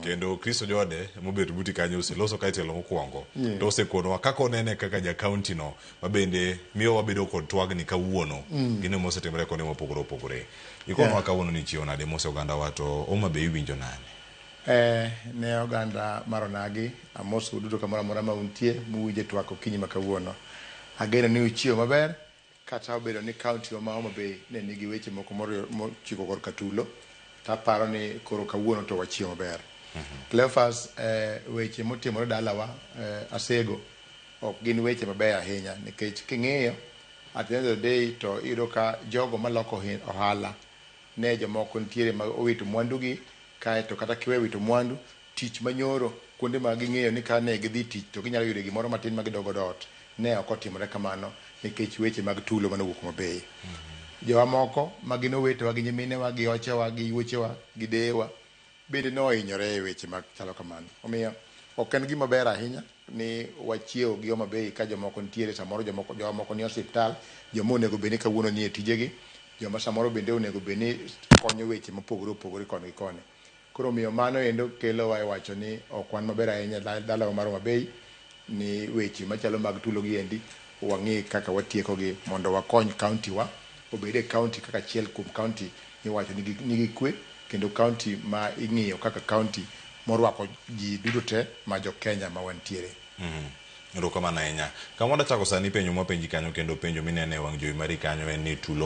Kendo Chris Ojode mobet buti kanyo oseloso ka tielo mokwongo. To osekonwa kaka onene kaka ja county no ma bende miyo wabedo kod twagni kawuono. Gino mosetimore kuonde mopogore opogore. Ikonwa kawuono ni chiewo nade mose oganda wa to Homa Bay iwinjo nade? Ne oganda mar onagi, amosou duto kamoro amora ma untie muwinje twak okinyi ma kawuono. Ageno ni uchiewo maber kata obedo ni kaunti wa ma Homa Bay ne nigi weche moko mochiko korka tulo, to aparo ni koro kawuono to wachiewo maber. Cleophas, weche motimore dalawa Asego ok gin weche mabeyo ahinya nikech king'iyo at the end of the day to iyudo ka jogo maloko ohala ne jomoko nitiere ma owito mwandugi kaeto kata kiwe wito mwandu tich manyoro kuonde ma ging'eyo ni ka ne gidhi tich to ginyalo yudo gimoro matin ma gidok godo ot ne ok otimore kamano nikech weche mag tulo mane owuok Homa Bay. Jowa moko ma gin owetewa gi nyiminewa gi ochewa gi yuochewa gi deyewa bende nohinyore e weche machalo kamano. Omiyo ok en gima ber ahinya ni wachiewo gi Homa Bay ka jomoko nitiere samoro jomoko jowa moko nie osiptal, joma onego bed ni kawuono nie tijegi, joma samoro bende onego bed ni konyo weche mopogore opogore koni gi koni. Koro omiyo mano endo kelowa e wacho ni ok wan maber ahinya dalawa mar Homa Bay ni weche machalo mag tulo gi endi wang'i kaka watieko gi mondo wakony kaunti wa obed e kaunti kaka achiel kuom kaunti miwacho ni nigi kwe kendo kaunti ma ing'iyo kaka kaunti morwako ji duto te ma jo Kenya ma wantiere. Erokamano ahinya. Kama wadachako sani penjo mwapenji kanyo kendo penjo minene e wang' jowi mari kanyo en ni tulo.